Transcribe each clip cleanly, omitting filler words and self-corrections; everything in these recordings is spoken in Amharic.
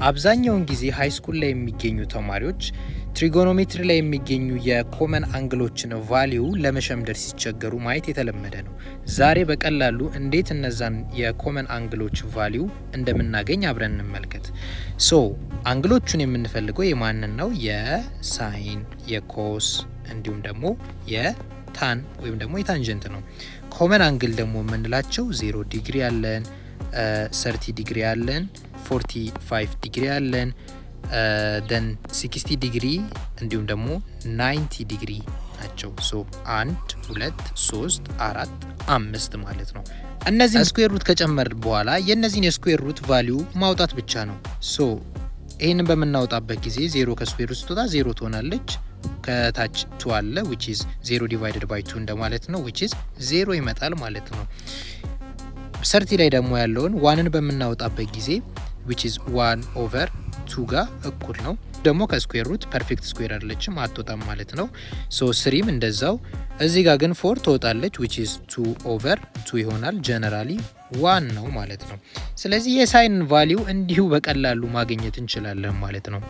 አብዛኛውን ጊዜ high school ላይ የሚገኙ ተማሪዎች trigonometry ላይ የሚገኙ የ common angle ኦችን value ለመሸምደድ ሲቸገሩ ማየት የተለመደ ነው። ዛሬ በቀላሉ እንዴት እነዛን የ common angle ኦች value እንደምናገኝ አብረን እንመልከት። So angle ኦቹን የምንፈልገው የማንን ነው? የ sine፣ የ cos እንዲሁም ደግሞ የ tan ወይም ደግሞ የ tangent ነው። Common angle ደግሞ የምንላቸው 0 ዲግሪ አለን፣ 30 ዲግሪ አለን፣ 45 ዲግሪ አለን፣ then 60 ዲግሪ እንዲሁም ደግሞ 90 ዲግሪ ናቸው። So አንድ፣ ሁለት፣ ሶስት፣ አራት፣ አምስት ማለት ነው። እነዚህን square root ከጨመርን በኋላ የእነዚህን የ square root value ማውጣት ብቻ ነው። So ይህንን በምናወጣበት ጊዜ 0 ከ square root ስትወጣ 0 ትሆናለች። ከታች two አለ፣ which is 0 divided by two እንደማለት ነው፣ which is 0 ይመጣል ማለት ነው። 30 ላይ ደግሞ ያለውን one ን በምናወጣበት ጊዜ which is one over two ጋር እኩል ነው። ደግሞ ከ square root perfect square አይደለችም፣ አትወጣም ማለት ነው። So three ም እንደዛው። እዚህ ጋር ግን four ትወጣለች፣ which is two over two ይሆናል። Generally one ነው ማለት ነው። ስለዚህ የ sine value እንዲሁ በቀላሉ ማግኘት እንችላለን ማለት ነው።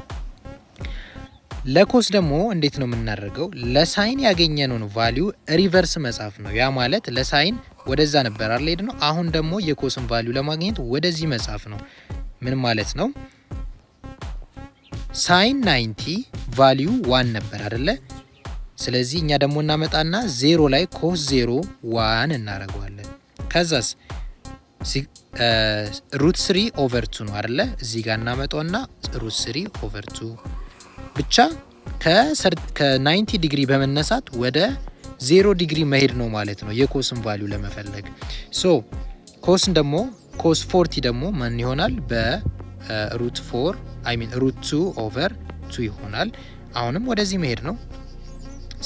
ለ cos ደግሞ እንዴት ነው የምናደርገው? ለ sine ያገኘነውን value reverse መጻፍ ነው። ያ ማለት ለ sine ወደዛ ነበር አይደል ነው። አሁን ደግሞ የ cos ን value ለማግኘት ወደዚህ መጻፍ ነው። ምን ማለት ነው? Sine 90 value one ነበር አደለ? ስለዚህ እኛ ደግሞ እናመጣና 0 ላይ cos 0 one እናደርገዋለን። ከዛስ root three over two ነው አደለ? እዚህ ጋር እናመጣውና root three over two ብቻ ከ90 ዲግሪ በመነሳት ወደ 0 ዲግሪ መሄድ ነው ማለት ነው የ cos ን value ለመፈለግ። So cos ን ደግሞ cos 40 ደግሞ ምን ይሆናል? በ root four, I mean, root two over two ይሆናል። አሁንም ወደዚህ መሄድ ነው።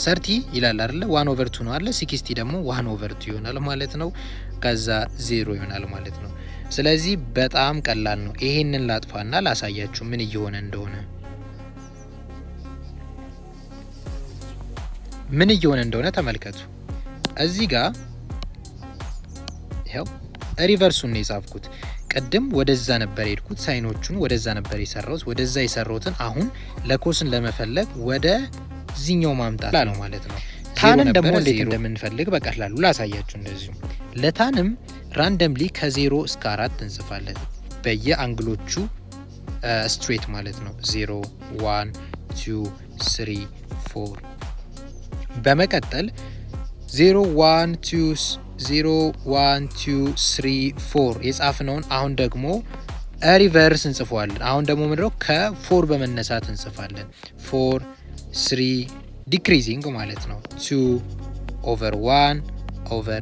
30 ይላል አይደለ? One over two ነው አለ። 60 ደግሞ one over two ይሆናል ማለት ነው። ከዛ 0 ይሆናል ማለት ነው። ስለዚህ በጣም ቀላል ነው። ይሄንን ላጥፋና ላሳያችሁ ምን እየሆነ እንደሆነ ተመልከቱ። እዚህ ጋር ይኸው reverse ኡን ነው የጻፍኩት። ቅድም ወደዛ ነበር የሄድኩት፣ sine ኦቹን ወደዛ ነበር የሰራሁት። ወደዛ የሰራሁትን አሁን ለ cos ን ለመፈለግ ወደ ዚኛው ማምጣት ነው ማለት ነው። Tan ን ደግሞ እንዴት እንደምንፈልግ በቀላሉ ላሳያችሁ። እንደዚሁ ለ tan ም randomly ከ0 እስከ 4 እንጽፋለን በየ angle ኦቹ straight ማለት ነው። 0፣ 1፣ 2፣ 3፣ 4። በመቀጠል 0፣ 1፣ 2፣ 0፣ 1፣ 2፣ 3፣ 4 የጻፍነውን አሁን ደግሞ reverse እንጽፈዋለን። አሁን ደግሞ ምንድነው? ከ four በመነሳት እንጽፋለን። 4፣ 3 decreasing ማለት ነው። 2 over 1 over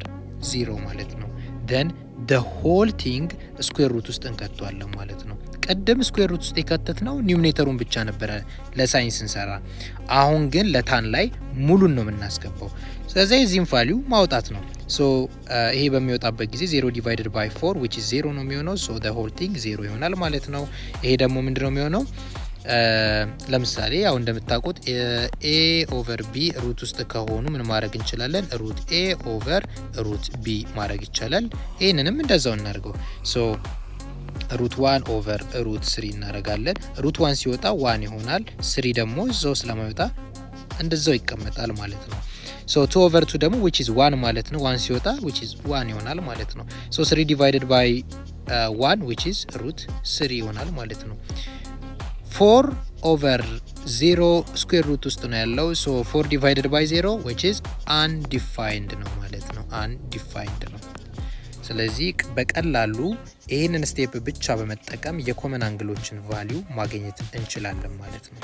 0 ማለት ነው። Then the whole thing square root ውስጥ እንከተዋለን ማለት ነው። ቅድም square root ውስጥ የከተትነው numerator ኡን ብቻ ነበረ ለ sine ስንሰራ። አሁን ግን ለ tan ላይ ሙሉን ነው የምናስገባው። ስለዚህ የዚህም value ማውጣት ነው። So ይሄ በሚወጣበት ጊዜ 0 divided by 4, which is 0 ነው የሚሆነው። So the whole thing 0 ይሆናል ማለት ነው። ይሄ ደግሞ ምንድነው የሚሆነው? ለምሳሌ ያው እንደምታውቁት a over b root ውስጥ ከሆኑ ምን ማድረግ እንችላለን? Root a over root b ማድረግ ይቻላል። ይህንንም እንደዛው እናደርገው። So root one over root three እናደርጋለን። Root one ሲወጣ one ይሆናል። Three ደግሞ እዛው ስለማይወጣ እንደዛው ይቀመጣል ማለት ነው። So two over two ደግሞ which is one ማለት ነው። One ሲወጣ which is one ይሆናል ማለት ነው። So three divided by one, which is root three ይሆናል ማለት ነው። Four over 0 square root ውስጥ ነው ያለው። So four divided by 0, which is undefined ነው ማለት ነው። Undefined ነው። ስለዚህ በቀላሉ ይህንን step ብቻ በመጠቀም የ common angle ኦችን value ማግኘት እንችላለን ማለት ነው።